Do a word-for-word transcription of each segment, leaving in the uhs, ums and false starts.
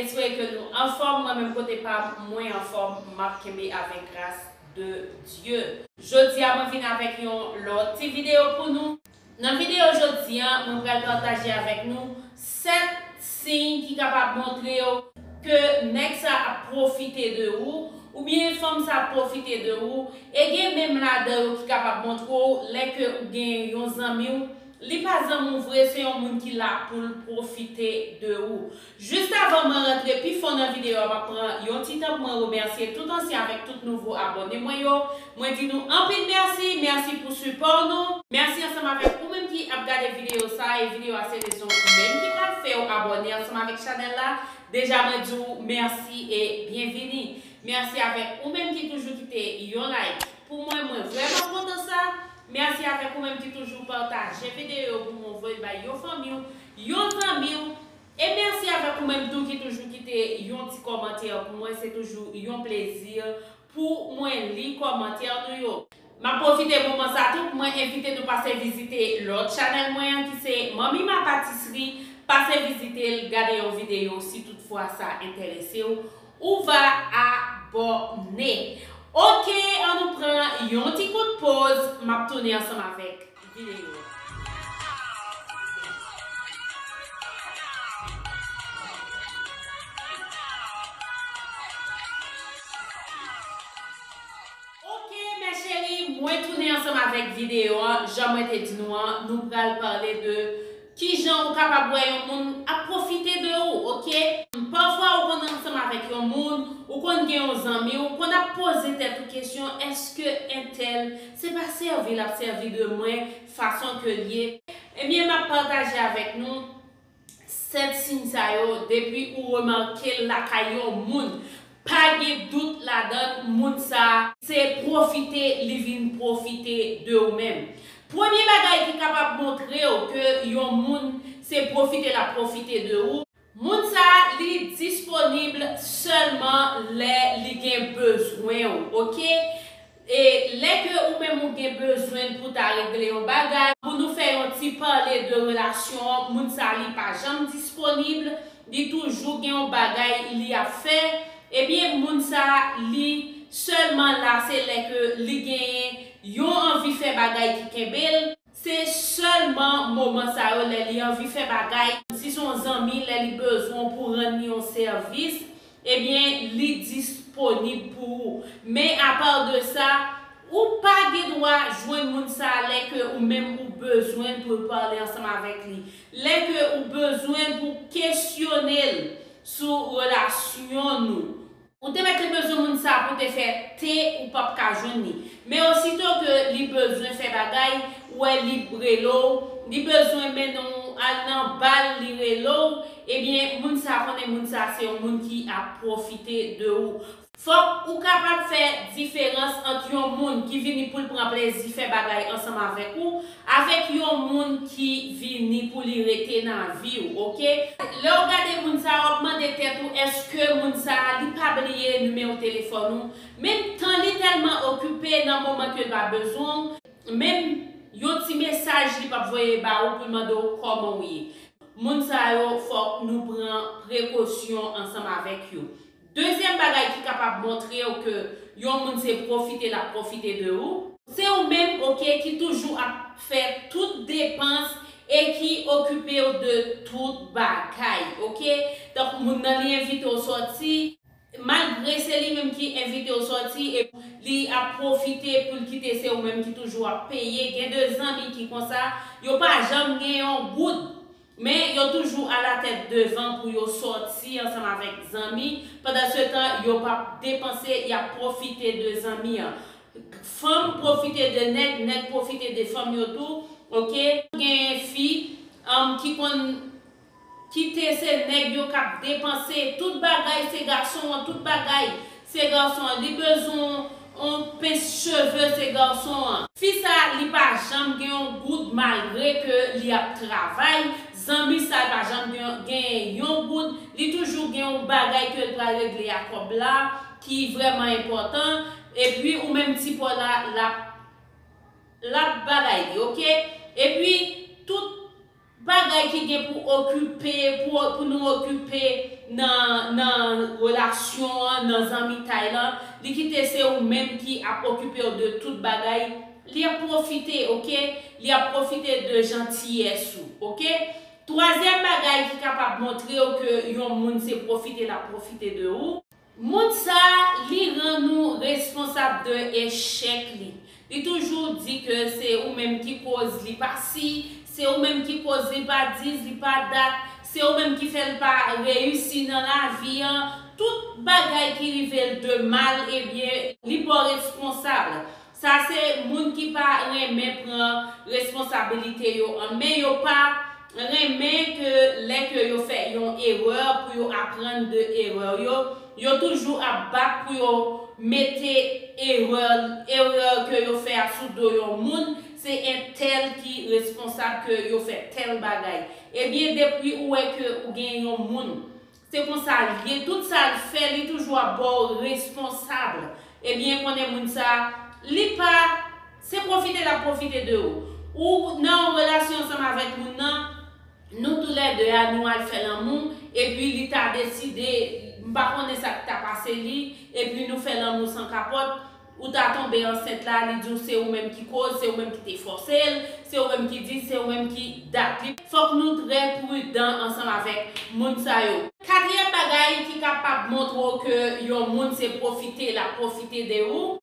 Espere ke nou anfòm. Mwen menm kote pa m, mwen anfòm, m ap kenbe avèk gras de Dye. Jodi a mwen vin avèk yon lòt ti videyo pou nou. Nan videyo jodi a, mwen pral pataje avèk nou sèt siy ki kapab montre w ke nèg sa ap pwofite de ou, oubyen fanm sa ap pwofite de ou, e gen menm ladan yo ki kapab montre w lè ke ou gen yon zanmi w, li pa zanmi w vre, se yon moun ki la pou l pwofite de ou. Jis avan mwen rantre pi fon nan videyo a, m ap pran yon ti tan pou mwen remèsye tout ansyen avèk tout nouvo abòne mwen yo. Mwen di nou anpil mèsi, mèsi pou sipò nou. Mèsi ansanm avèk ou menm ki ap gade videyo sa, e videyo a se rezon ou menm ki pral fè w abòne ansanm avèk chanèl la. Deja mwen di w mèsi e byenvini. Mèsi avèk ou menm ki toujou kite yon like pou mwen, mwen vrèman kontan sa. Mèsi avèk ou menm ki toujou pataje videyo pou mwen voye bay yon fanmi w, yon zanmi w. E mèsi avèk ou menm tou ki toujou kite yon ti kòmantè pou mwen. Se toujou yon plezi pou mwen li kòmantè nou yo. M ap pwofite moman sa tou pou mwen envite nou pase vizite lòt chanèl mwen an ki se Manmi Ma Patisri. Pase vizite l, gade yon videyo si toutfwa sa enterese w. Ou va abòne. Oke, ann nou pran yon ti kout poz. M ap tounen ansanm avèk videyo a. Oke, mes chéries, mwen tounen ansanm avèk videyo an. Jan mwen te di nou an, nou pral pale de kijan ou kapab wè yon moun ap pwofite de ou, oke? Pafwa ou konn ansanm avèk yon moun, ou konn gen yon zanmi, ou konn ap poze tèt ou kesyon, èske entèl se pa sèvi l ap sèvi de mwen fason ke l ye? Ebyen, m ap pataje avèk nou sèt siy sa yo, depi ou remake l lakay yon moun, pa gen dout ladan l, moun sa a se pwofite li vin pwofite de ou menm. Premye bagay ki kapab montre w ke yon moun se pwofite l ap pwofite de ou, moun sa a li disponib sèlman lè li gen bezwen w, oke? E lè ke ou menm ou gen bezwen pou ta regle yon bagay, pou nou fè yon ti pale de relasyon an, moun sa li pa janm disponib, li toujou gen yon bagay li ap fè, ebyen moun sa li sèlman la se lè ke li genyen yon anvi fè bagay ki kenbe l. Se sèlman moman sa yo lè li anvi fè bagay. Si se yon zanmi, lè li bezwen w pou rann li yon sèvis, ebyen, li disponib pou ou. Men apa de sa, ou pa gen dwa jwenn moun sa a lè ke ou menm ou bezwen l pou w pale ansanm avèk li. Lè ke ou bezwen l pou w kesyone l sou relasyon nou. Ou te mèt te bezwen moun sa pou te fè te, ou p ap ka jwenn li. Men osito ke li bezwen fè bagay, ou wè li rele w, li bezwen mennen w al nan bal, li rele w, ebyen, moun sa konnen moun sa se yon moun ki ap pwofite de ou. Fòk ou kapab fè diferans ant yon moun ki vini pou l pran plezi fè bagay ansanm avèk ou, avèk yon moun ki vini pou li rete nan vi w, oke? Lè w gade moun sa, w ap mande tèt ou, èske moun sa, li pa bliye nimewo telefòn ou? Menm tan li tèlman okipe nan moman ke l pa bezwen w, menm yon ti mesaj li p ap voye ba ou pou l mande w kòman w ye. Moun sa yo, fòk nou pran prekosyon ansanm avèk yo. Dezyèm bagay ki kapab montre w ke yon moun se pwofite l ap pwofite de ou, se ou menm, oke, ki toujou ap fè tout depans e ki okipe w de tout bagay, oke? Donk, moun nan li envite w sòti, malgre se li menm ki envite w sòti, e li ap pwofite pou l kite se ou menm ki toujou ap peye. Gen de zanmi ki konsa, yo pa janm gen yon goud. Men yo toujou alatèt devan pou yo sòti ansanm avèk zanmi. Pandansetan, yo p ap depanse, y ap pwofite de zanmi an. Fanm pwofite de nèg, nèg pwofite de fanm yo tou, oke? Genyen fi, um, ki konn kite se nèg yo k ap depanse tout bagay, se gason an, tout bagay. Se gason an, li bezwen yon pens cheve, se gason an. Fi sa, li pa janm gen yon goud malgre ke li ap travay. Zanmi sa, li pa janm gen, gen yon goud. Li toujou gen yon bagay ke l pral regle a kòb la, ki vrèman enpòtan. Epi ou menm ti paw la, l ap, l ap bagay li, oke? Epi tout Bagay ki gen pou okipe, pou, pou nou okipe nan, nan relasyon an, nan zanmitay lan, li kite se ou menm ki ap okipe w de tout bagay, li ap pwofite, oke? Li ap pwofite de jantiyès ou, oke? Twazyèm bagay ki kapab montre w ke yon moun se pwofite l ap pwofite de ou, moun sa, li rann ou responsab de echèk li. Li toujou di ke se ou menm ki koz li pa si, se ou menm ki koz li pa dis, li pa dat, se ou menm ki fè l pa reyisi nan lavi an. Tout bagay ki rive l de mal, ebyen, li ba w responsab. Sa se moun ki pa renmen pran responsabilite yo an men, yo pa renmen ke lè ke yo fè yon erè, pou yo aprann de erè yo, yo toujou ap bat pou yo mete erè, erè ke yo fè a sou do yon moun, se entèl ki responsab ke yo fè tèl bagay. Ebyen, depi ou wè ke ou gen yon moun, se konsa l ye, tout sa l fè, li toujou ap ba w responsab. Ebyen, konnen moun sa, li pa, se pwofite l ap pwofite de ou. Ou nan yon relasyon ansanm avèk moun nan, nou toulède a, nou al fè lanmou, epi li ta deside, m pa konnen sa k ta pase li, epi nou fè lanmou san kapòt, ou ta tonbe ansent la, li di w se ou menm ki koz, se ou menm ki te fòse l, se ou menm ki di, se ou menm ki dat li. Fòk nou trè pridan ansanm avèk moun sa yo. Katriyèm bagay ki kapab montre w ke yon moun se pwofite l ap pwofite de ou,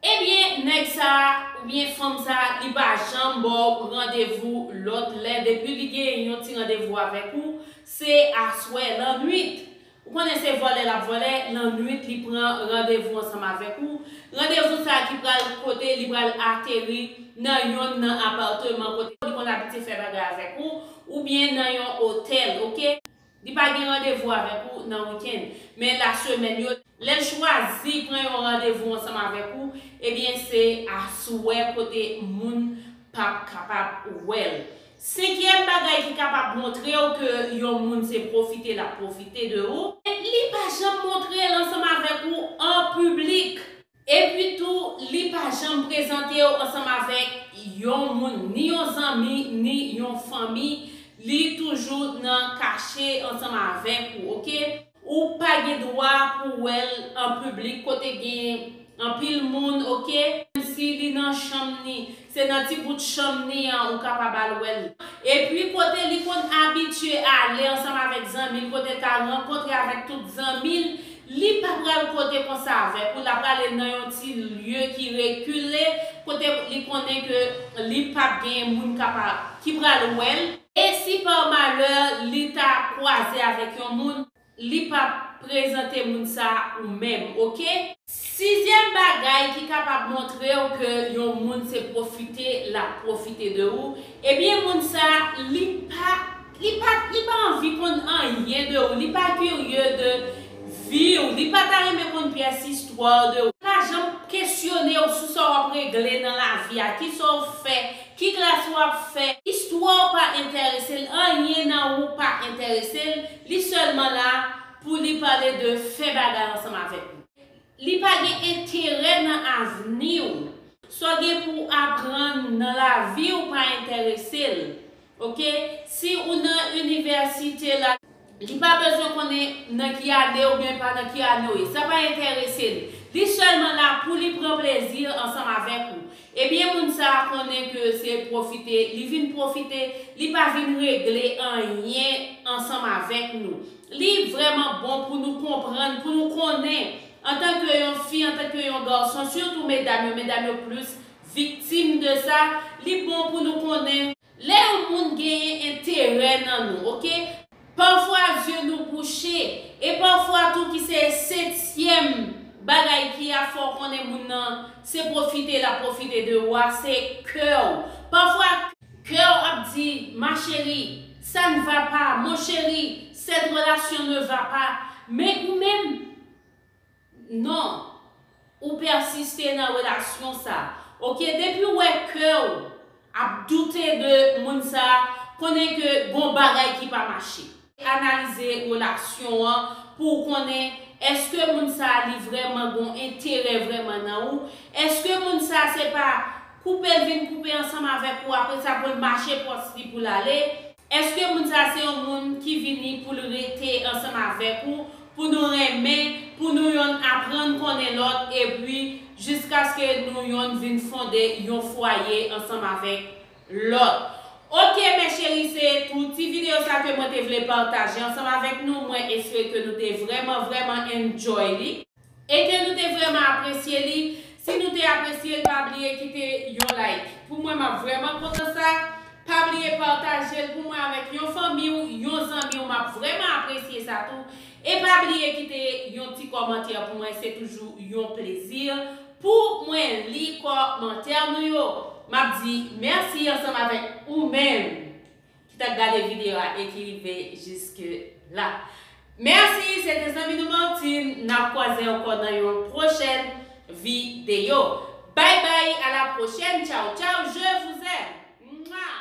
ebyen, nèg sa a oubyen fanm sa a, li pa janm ba w randevou lòt lè. Depi li gen yon ti randevou avèk ou, se aswè, lannwit. Ou konnen se vòlè l ap vòlè, lannwit li pran randevou ansanm avèk ou. Randevou sa a ki pral kote, li pral ateri nan yonn nan apatman kote li konn abitye fè bagay avèk ou, oubyen nan yon otèl, oke? Li pa gen randevou avèk ou nan wikenn, men lasemèn yo, lè l chwazi pran yon randevou ansanm avèk ou, ebyen se aswè kote moun p ap kapab wè l. Senkyèm bagay ki kapab montre w ke yon moun se pwofite l ap pwofite de ou, li pa janm montre l ansanm avèk ou an piblik. Epi tou, li pa janm prezante w ansanm avèk yon moun, ni yon zanmi, ni yon fanmi. Li toujou nan kache ansanm avèk ou, oke? Ou pa gen dwa pou w wè l an piblik kote gen anpil moun, oke? Menm si li nan chanm ni, se nan ti bout chanm ni an ou kapab al wè l. Epi kote li konn abitye ale ansanm avèk zanmi l, kote l ka rankontre avèk tout zanmi l, li pa pral kote konsa avèk ou, l ap prale nan yon ti lye ki rekile, kote li konnen ke li p ap gen moun kapab, ki pral wè l. E si pa malè li ta kwaze avèk yon moun, li p ap prezante moun sa ou menm, oke? Sizyèm bagay ki kapab montre w ke yon moun se pwofite l ap pwofite de ou, ebyen, moun sa, li pa, li pa, li pa anvi konn anyen de ou, li pa kirye de vi w, li pa ta renmen konn pyès istwa de ou, li pa janm kesyone w sou sa w ap regle nan lavi a, kisa w fè, ki klas w ap fè. Istwa w pa enterese l, anyen nan ou pa enterese l, li sèlman la pou li pale de fè bagay ansanm avèk ou. Li pa gen enterè nan avni w. Sa w gen pou w aprann nan lavi w pa enterese l. Oke? Si ou nan inivèsite la, li pa bezwen konnen nan ki ane oubyen pa nan ki ane w ye. Sa pa enterese l. Li sèlman la pou li pran plezi ansanm avèk ou. Ebyen, moun sa a konnen ke se pwofite, li vin pwofite, li pa vin regle anyen ansanm avèk nou. Li vrèman bon pou nou konprann, pou nou konnen, antanke yon fi, antanke yon gason, sitou medam yo, medam yo plis viktim de sa, li bon pou nou konnen lè yon moun genyen enterè nan nou, oke? Pafwa zye nou bouche, e pafwa tou ki se setyèm bagay ki ap fè w konnen moun nan se pwofite l ap pwofite de ou a, se kè w. Pafwa kè w ap di, ma chérie, ça ne va pas, mon chéri, cette relation ne va pas. Men ou menm, non, ou pèsiste nan relasyon sa. Oke, depi w wè kè w ap doute de moun sa, konnen ke gon bagay ki pa mache. Analize relasyon an pou w konnen èske moun sa li vrèman gon enterè vrèman nan ou. Èske moun sa se pa koupe l vin koupe ansanm avèk ou, apre sa pou l mache pòs li pou l ale. Èske moun sa se yon moun ki vini pou l rete ansanm avèk ou, pou nou renmen, pou nou yonn aprann konnen lòt, epi jiskaske nou yonn vin fonde yon fwaye ansanm avèk lòt? Oke, mes chéris, se tou ti videyo sa ke mwen te vle pataje ansanm avèk nou. Mwen espere ke nou te vrèman, vrèman enjoy li. E ke nou te vrèman apresye li. Si nou te apresye l, pa bliye kite yon like. Pou mwen, m ap vrèman kontan sa. Pa bliye pataje l pou mwen avèk yon fanmi w, yon zanmi w. M ap vrèman apresye sa tou. E pa bliye kite yon ti kòmantè pou mwen. Se toujou yon plezi pou mwen li kòmantè nou yo. M ap di mèsi ansanm avèk ou menm ki t ap gade videyo a e ki rive jiske la. Mèsi, se te zanmi nou Martine. N ap kwaze ankò nan yon pwochèn videyo. Bye bye, à la prochaine. Ciao, ciao, je vous aime. Mwa!